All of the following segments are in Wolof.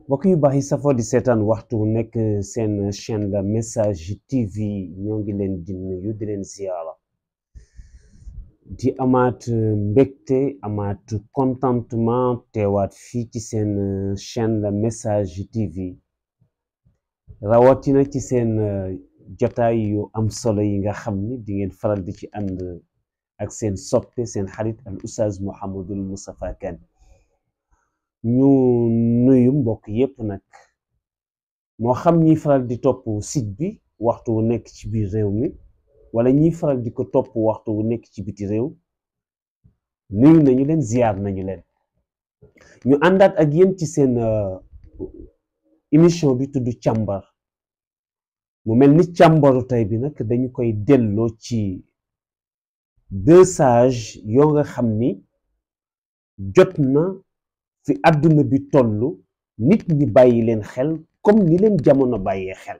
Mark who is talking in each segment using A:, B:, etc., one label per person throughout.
A: mbokk yu baax yi safoo di seetaan waxtu wu nekk seen chaîne la Message TV ñoo ngi leen di nuyu di leen ziyaara di amaat mbégte amaat contentement teewaat fii ci seen chaîne la Message TV rawatina ci seen jotaay yu am solo yi nga xam ni di ngeen faral di ci ànd ak seen soppe seen xarit al oustaz Mouhamadul Moustapha Kane ñu nuyu mbokk yépp nag moo xam ñiy faral di topp site bi waxtu wu nekk ci biir réew mi wala ñiy faral di ko topp waxtu wu nekk ci biti réew nuyu nañu leen ziyaar nañu leen ñu àndaat ak yéen ci seen émission bi tudd càmbar mu mel ni càmbaru tey bi nag dañu koy delloo ci deux sages yoo nga xam ni jot na fi àdduna bi tollu nit ñi bàyyi leen xel comme ni leen jamono bàyyee xel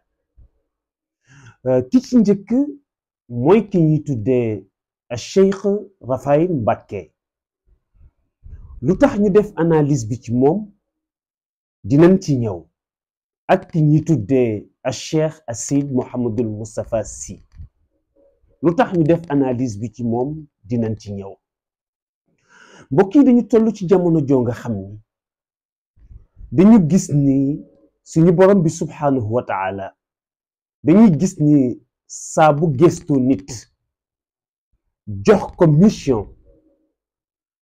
A: ki ci njëkk mooy ki ñuy tuddee Cheikh Rafaïl Mbacké lu tax ñu def analyse bi ci moom dinañ ci ñëw ak ki ñuy tuddee Cheikh Seydi Mouhamadul Moustapha Sy lu tax ñu def analyse bi ci moom dinañ ci ñëw mbokk yi dañu toll ci jamono joo nga xam ni dañu gis ni suñu borom bi subhanahu wa taala dañuy gis ni saa bu gëstoo nit jox ko mission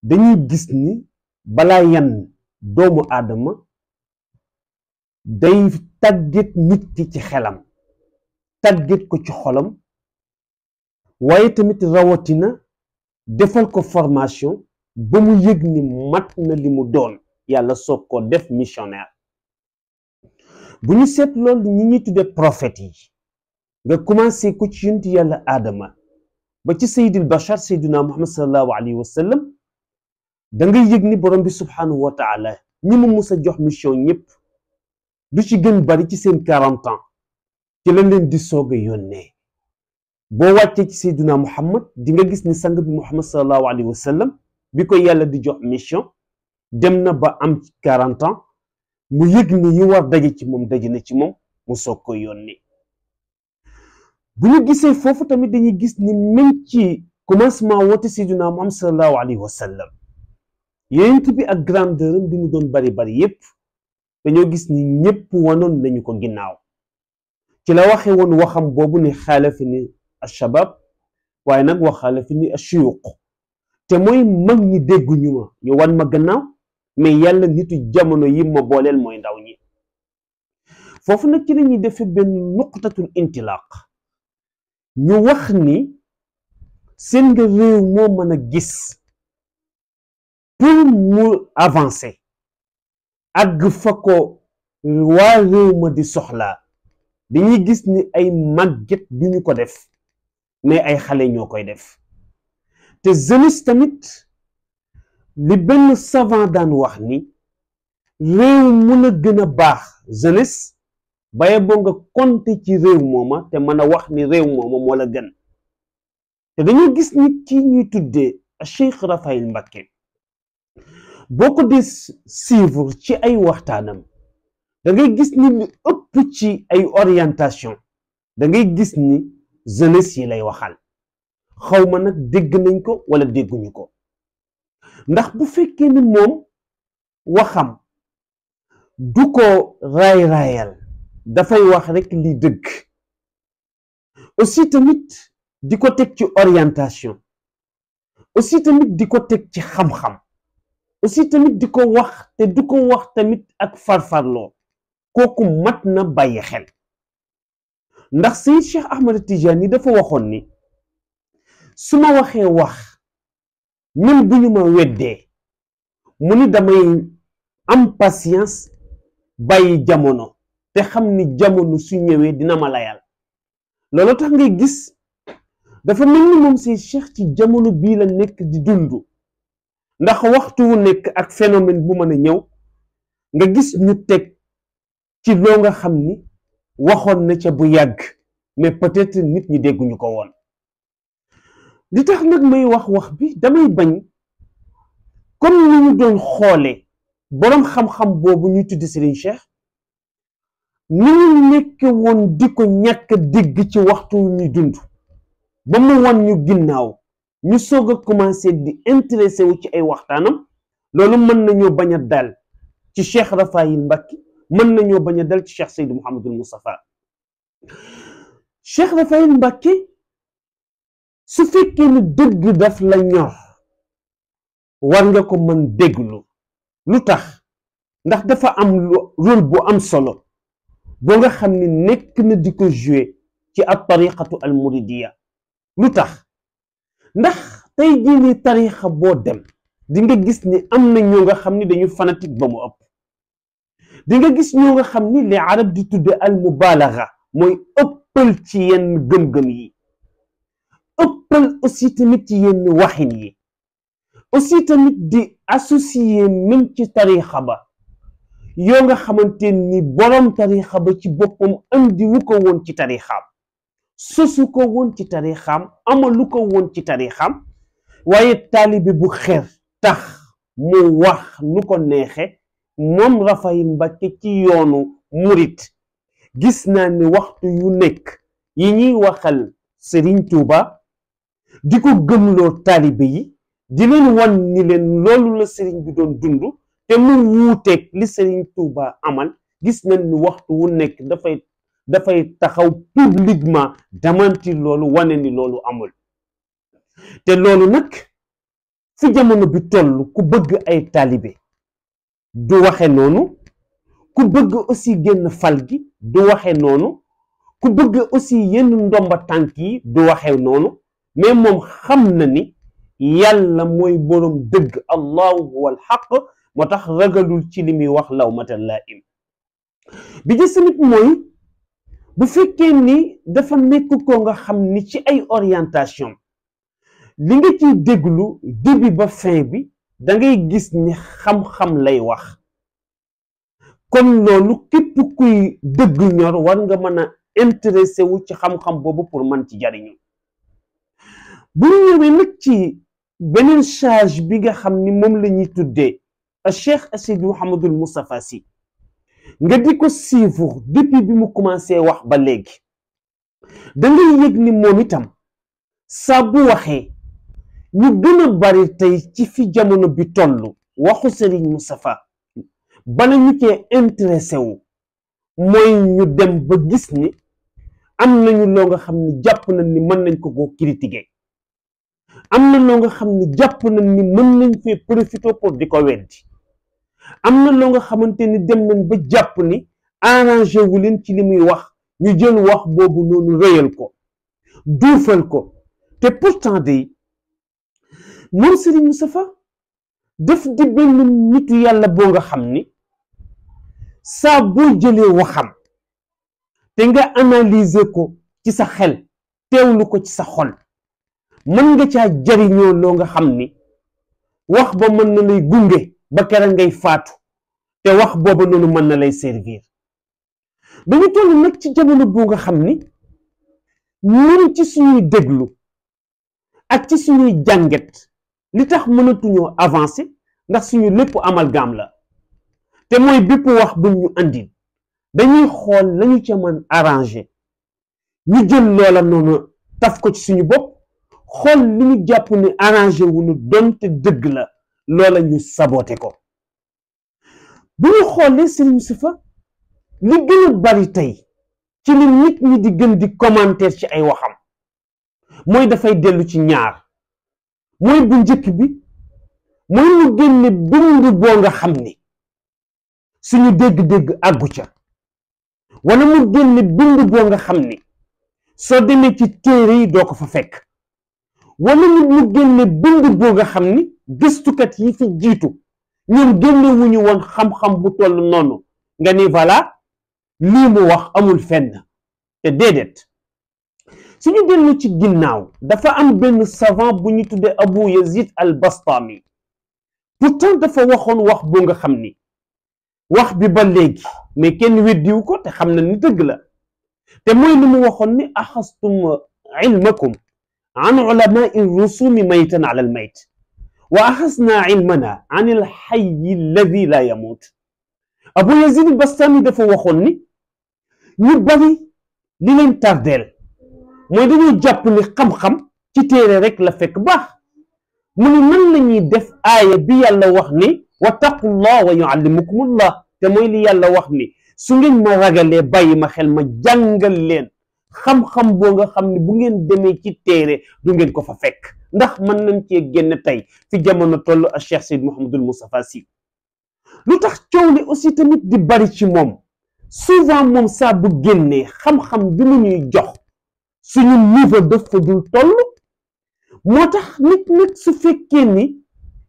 A: dañuy gis ni balaa yan doomu aadama day tàggat nit ki ci xelam tàggat ko ci xolam waaye tamit rawatina defal ko formation ba mu yëg ni mat na li mu doon yàlla soog ko def missionnaire bu ñu seet loolu ñi ñuy tudde prophètes yi nga commencé ko ci yonent yàlla aadama ba ci sayyidil bachar sayyiduna muhammad sallallahu alayhi wa sallam da ngay yëg ni borom bi subhanahu wa taala ñi mu mus a jox mission ñëpp du ci gën bari ci seen 40 ans ci lañ leen di soog a yónnee boo wàccee ci sayyiduna muhammad di nga gis ni sang bi muhammad sallallahu alayhi wa sallam bi ko yàlla di jox mission dem na ba am 40 ans mu yëg ni yi war daje ci moom daje na ci moom mu soog ko yónni bu ñu gisee foofu tamit dañuy gis ni même ci commencement woote Seydina Muhammad sallallahu alayhi wa sallam yonent bi ak grandeur am bi mu doon bari bari yépp dañoo gis ni ñépp wanoon nañu ko ginnaaw ci la waxe woon waxam boobu ni xaalafi ni ashabab waaye nag wa xaalafi ni ashuyuq te mooy mag ñi dégguñu ma ñu wan ma gannaaw mais yàlla nitu jamono yi ma booleel mooy ndaw ñi foofu nag ci la ñuy defe benn nuqtatul intilaq ñu wax ni seen nga réew moo mën a gis pour mu avancer àgg fa ko waa réew ma di soxlaa dañuy gis ni ay màgget duñu ko def mais ay xale ñoo koy def te jeunesse tamit li benn savant daan wax ni réew mun a gën a baax jeunesse baye boo nga compter ci réew mooma te mën a wax ni réew mooma moo la gën te dañoo gis ni kii ñuy tuddee Cheikh Rafaïl Mbacké boo ko di suivre ci ay waxtaanam da ngay gis ni lu ëpp ci ay orientation da ngay gis ni jeunesse yi lay waxal xawma nag dégg nañ ko wala dégguñu ko ndax bu fekkee ni moom waxam du ko raay-raayal dafay wax rek li dëgg aussi tamit di ko teg ci orientation aussi tamit di ko teg ci xam-xam aussi tamit di ko wax te du ko wax tamit ak farfarloo kooku mat na bàyyi xel ndax Seyd Cheikh Ahmad Tidiane dafa waxoon ni su ma waxee wax même bu ñu ma weddee mu ni damay am patience bàyyi jamono te xam ni jamono su ñëwee dina ma layal loolu tax ngay gis dafa mel ni moom si Cheikh ci jamono bii la nekk di dund ndax waxtu wu nekk ak phénomène bu mën a ñëw nga gis ñu teg ci loo nga xam ni waxoon na ca bu yàgg mais peut-être nit ñi dégguñu ko woon li tax nag may wax bi damay bañ comme ni ñu doon xoole boroom xam-xam boobu ñu tuddi Serigne Cheikh ni ñu nekk woon di ko ñàkk dégg ci waxtu ñu dund ba mu wan ñu ginnaaw ñu soog a commencé di intéressé wu ci ay waxtaanam loolu mën nañoo bañ a dal ci Cheikh Rafaayil Mbàkke mën nañoo bañ a dal ci Cheikh Seydou Mouhamadul Moustapha Cheikh Rafaayil Mbàkke su fekkee ne dëgg daf la ñor war nga ko mën déglu lu tax ndax dafa am rôle bu am solo boo nga xam ne nekk na di ko jouer ci ab tariqatu al muridiya lu tax ndax tey jii ni tariqa boo dem di nga gis ni am na ñoo nga xam ni dañu fanatique ba mu ëpp di nga gis ñoo nga xam ni li arab di tudde al mubalaga mooy ëppal ci yenn gëm-gëm yi ëppal aussi tamit ci yenn waxin yi aussi tamit di associé même ci tariqa ba yoo nga xamante ni borom tariqa ba ci boppam andi wu ko woon ci tarixaam sosu ko woon ci tarixaam amalu ko woon ci tarixaam waaye taalibe bu xeer tax mu wax nu ko neexe moom Rafaayil Mbàkke ci yoonu murit gis naa ni waxtu yu nekk yi ñuy waxal Serigne Touba di ko gëmloo taalibe yi di leen wan ni leen loolu la Serigne bi doon dund te mu wuuteeg li Serigne Touba amal gis nañ ni waxtu wu nekk dafay taxaw publiquement démentir loolu wane ni loolu amul te loolu nag fi jamono bi toll ku bëgg ay taalibe du waxe noonu ku bëgg aussi génn fal gi du waxe noonu ku bëgg aussi yenn ndomba tànk yi du waxe noonu mais moom xam na ni yàlla mooy boroom dëgg allahu huwal xaq moo tax ragalul ci li muy wax lawmata laa'im bi ci tamit mooy bu fekkee ni dafa nekk ko nga xam ni ci ay orientation li nga ciy déglu début ba fin bi da ngay gis ni xam-xam lay wax kon loolu képp kuy dëgg ñor war nga mën a intéressé wu ci xam-xam boobu pour mën ci jariñu bu ñu ñëwee nag ci beneen charge bi nga xam ni moom la ñuy tuddee Cheikh Seydi Mouhamadul Moustapha Sy nga di ko suivre depuis bi mu commencé wax ba léegi da ngay yëg ni moom itam saa bu waxee ñu gën a bari tey ci fi jamono bi toll waxu Serigne Moustapha bala ñu cee intéressé wu mooy ñu dem ba gis ni am nañu loo nga xam ni jàpp nañ ni mën nañ ko koo critiquer am na loo nga xam ni jàpp nañ ni mën nañ fee profité pour di ko weddi am na loo nga xamante ni dem nañ ba jàpp ni arrangé wu leen ci li muy wax ñu jël wax boobu noonu rëyal ko duufal ko te pourtant de moom Serigne Moustapha daf di benn nitu yàlla boo nga xam ni saa boo jëlee waxam te nga analyser ko ci sa xel teewlu ko ci sa xol mën nga caa jariñoo loo nga xam ni wax ba mën na lay gunge ba kera ngay faatu te wax booba noonu mën na lay servir dañu toll nag ci jamono boo nga xam ni ñun ci suñuy déglu ak ci suñuy jànget li tax mënatuñoo avancer ndax suñu lépp amalgame la te mooy bépp wax buñ ñu andil dañuy xool lañu ca mën arranger ñu jël loola noonu taf ko ci suñu bopp xool li ñu jàpp ni arrangé wuñu donte dëgg la loola ñu saboté ko bu ñu xoolee Serigne Moustapha li gën a bari tey ci li nit ñi di gën di commentaire ci ay waxam mooy dafay dellu ci ñaar mooy bu njëkk bi mooy mu génne bind boo nga xam ni suñu dégg-dégg àggu ca wala mu génne bind boo nga xam ni soo demee ci téere yi doo ko fa fekk wala mu génne bind boo nga xam ni gëstukat yi fi jiitu ñoom génne wuñu woon xam-xam bu toll noonu nga ni voilà lii mu wax amul fenn te déedéet suñu dellu ci ginnaaw dafa am benn savant bu ñu tudde Abu Yazid al Bastami pourtant dafa waxoon wax bu nga xam ni wax bi ba léegi mais kenn weddiwu ko te xam na ni dëgg la te mooy li mu waxoon ni axastum ilmakum an ulamai rusumi maytan ala al mayt wa axasna ilmana an il xayyi alladi la yamut. Abu Yazid Bastami dafa waxoon ni ñu bari li leen tardeel mooy dañoo jàpp ni xam-xam ci téere rek la fekk baax. mu ne nan la ñuy def aaya bi yàlla wax ni wattaqullah wa yuallimukumullah, te mooy li yàlla wax ni su ngeen ma ragalee bàyyi ma xel ma jàngal leen xam-xam boo nga xam ne bu ngeen demee ci téere du ngeen ko fa fekk. ndax mën nañ cee génn tey fi jamono toll ak Cheikh Seyd Mouhamadul Moustapha Sy. lu tax coow li aussi tamit di bari ci moom souvent moom saa bu génnee xam-xam bi mu ñuy jox suñu niveau dafa dul toll. moo tax nit nag su fekkee ni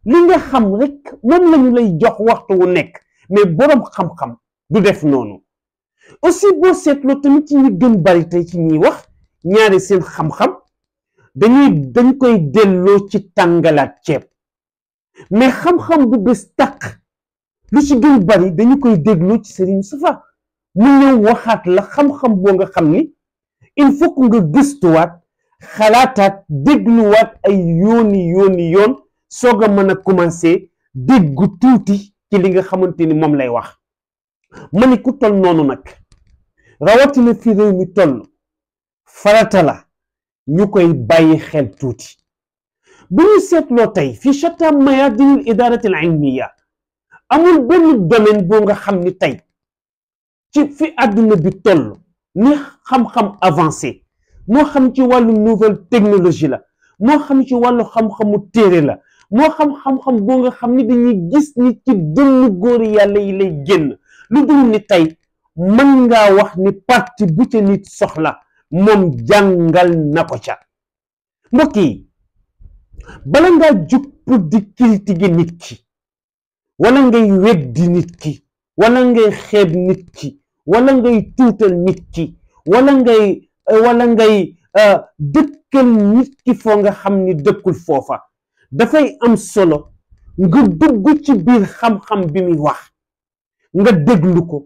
A: li nga xam rek moom lañu lay jox waxtu wu nekk, mais boroom xam-xam du def noonu. aussi boo seetloo tamit ci ñi gën bari tey ci ñiy wax ñaari seen xam-xam dañ koy delloo ci tàngalaat ceeb, mais xam-xam bu bés tàq lu ci gën bari dañu koy dégloo ci Serigne Moustapha mu ñëw waxaat la xam-xam boo nga xam ni il faut que nga gëstuwaat xalaataat dégluwaat ay yoon soog a mën a commencé déggu tuuti ci li nga xamante ni moom lay wax. ma ni ku toll noonu nag rawatina fi réew mi toll farata la ñu koy bàyyi xel tuuti. bu ñu seetloo tey fi shatta mayadinil idarati al ilmiya amul benn domaine boo nga xam ni tey ci fi àdduna bi toll ni xam-xam avancé, moo xam ci wàllu nouvelle technologie la, moo xam ci wàllu xam-xamu téere la, moo xam-xam boo nga xam ni dañuy gis ni ci dënn góor yàlla yi lay génn, lu dul ni tey mën ngaa wax ni parti bu ca nit soxla moom jàngal na ko ca. mbokk yi bala ngaa jug pour di critiquer nit ki wala ngay weddi nit ki wala ngay xeeb nit ki wala ngay tuutal nit ki wala ngay dëkkal nit ki foo nga xam ni dëkkul foofa, dafay am solo nga dugg ci biir xam-xam bi muy wax nga déglu ko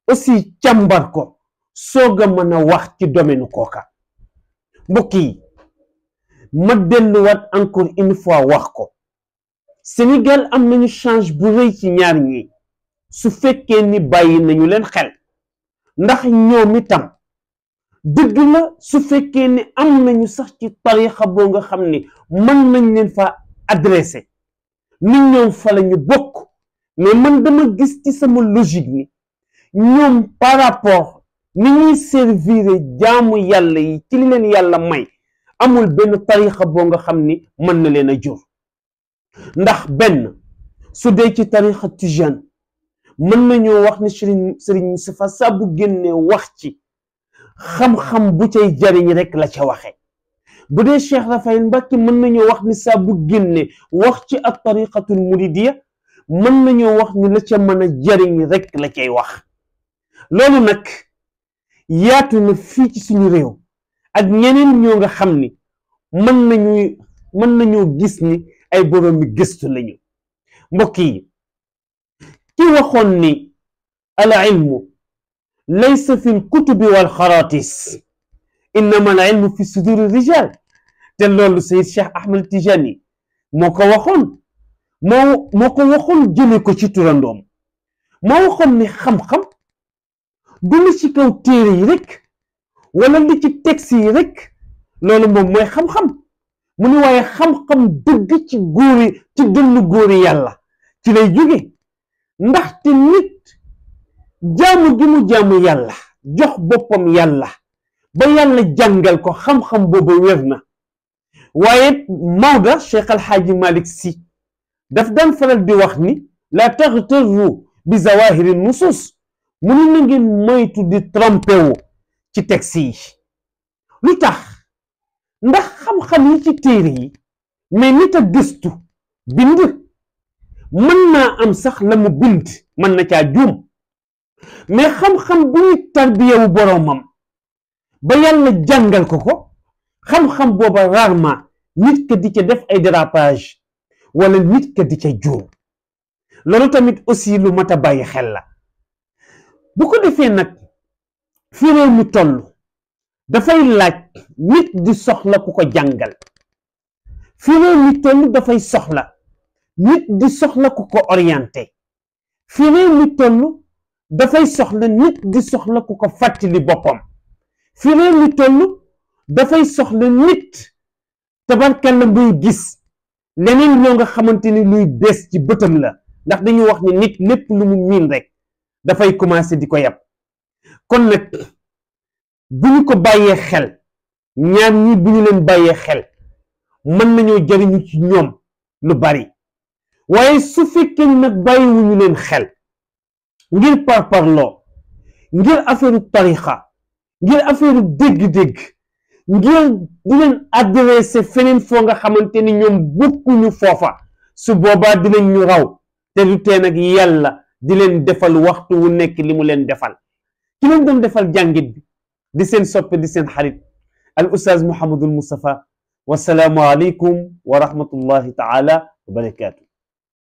A: aussi càmbar ko soog a mën a wax ci domaine kooka. mbokk yi ma delluwaat encore une fois wax ko, Sénégal am nañu change bu rëy ci ñaar ñi su fekkee ni bàyyi nañu leen xel. ndax ñoom itam dëgg la su fekkee ni am nañu sax ci tarixa boo nga xam ni mën nañ leen fa adressé ni ñoom fa la ñu bokk, mais man dama gis ci sama logique ni ñoom par rapport ni ñuy servir jaamu yàlla yi ci li leen yàlla may amul benn tarixa boo nga xam ni mën na leen a jur. ndax benn su dee ci tarixa tijaan mën nañoo wax ni Serigne Moustapha saa bu génnee wax ci xam-xam bu cay jariñ rek la ca waxe. bu dee Cheikh Rafael Mbacke mën nañoo wax ni saa bu génnee wax ci ak tariqatul muridiya mën nañoo wax ni la ca mën a jariñ rek la cay wax. loolu nag yaatu na fii ci suñu réew ak ñeneen ñoo nga xam ni mën nañoo gis ni ay boroomi gëstu lañu. mbokk yi ki waxoon ni al ilmu laysa fi lkutubi wal xaraatis innama al ilmu fi suduri rijal, te loolu Sayid Cheikh Ahmed Tijani moo ko waxoon jële ko ci turandoom. moo waxoon ni xam-xam du li ci kaw téere yi rek wala li ci texte yi rek loolu moom mooy xam-xam. mu ne waaye xam-xam dëgg ci dënnu góori yàlla ci lay jóge. ndaxte nit jaamu gi mu jaamu yàlla jox boppam yàlla ba yàlla jàngal ko xam-xam boobu wér na. waaye Maodo Cheikh Alhaaji Malick Sy daf daan faral di wax ni la taxtarru bi zawahiri nusus, mu ne na ngeen moytu di trompé wu ci texte yi. lu tax? ndax xam-xam yi ci téere yi mais nit a gëstu bind mën naa am sax la mu bind mën na caa juum, mais xam-xam bu ñu tarbiyewu boroomam ba yàlla jàngal ko xam-xam booba rarement nit ka di ca def ay dérapage wala nit ka di ca juum. loolu tamit aussi lu mat a bàyyi xel la. bu ko defee nag fi réew mi toll dafay laaj nit di soxla ku ko jàngal. fi réew mi toll dafay soxla nit di soxla ku ko orienté fi réew mi toll dafay soxla nit di soxla ku ko fàttali boppam fi réew mi toll dafay soxla nit tabarkalla muy gis leneen loo nga xamante ni luy bees ci bëtam la ndax dañu wax ni nit lépp lu mu miin rek dafay commencé di ko yab kon nag bu ñu ko bàyyee xel ñaar ñi bu ñu leen bàyyee xel mën nañoo jariñu ci ñoom lu bari waaye su fekkee nag bàyyiwuñu leen xel ngir parparloo ngir affaire tarixa ngir affaire dégg-dégg ngir di leen adressé feneen foo nga xamante ni ñoom bokkuñu foofa su boobaa dinañ ñu raw te du tee nag yàlla di leen defal waxtu wu nekk li mu leen defal ki leen doon defal jàngit bi di seen soppe di seen xarit al ustaaz Mouhamadul Moustapha wasalaamu aleykum wa rahmatullahi taala wa barakaatu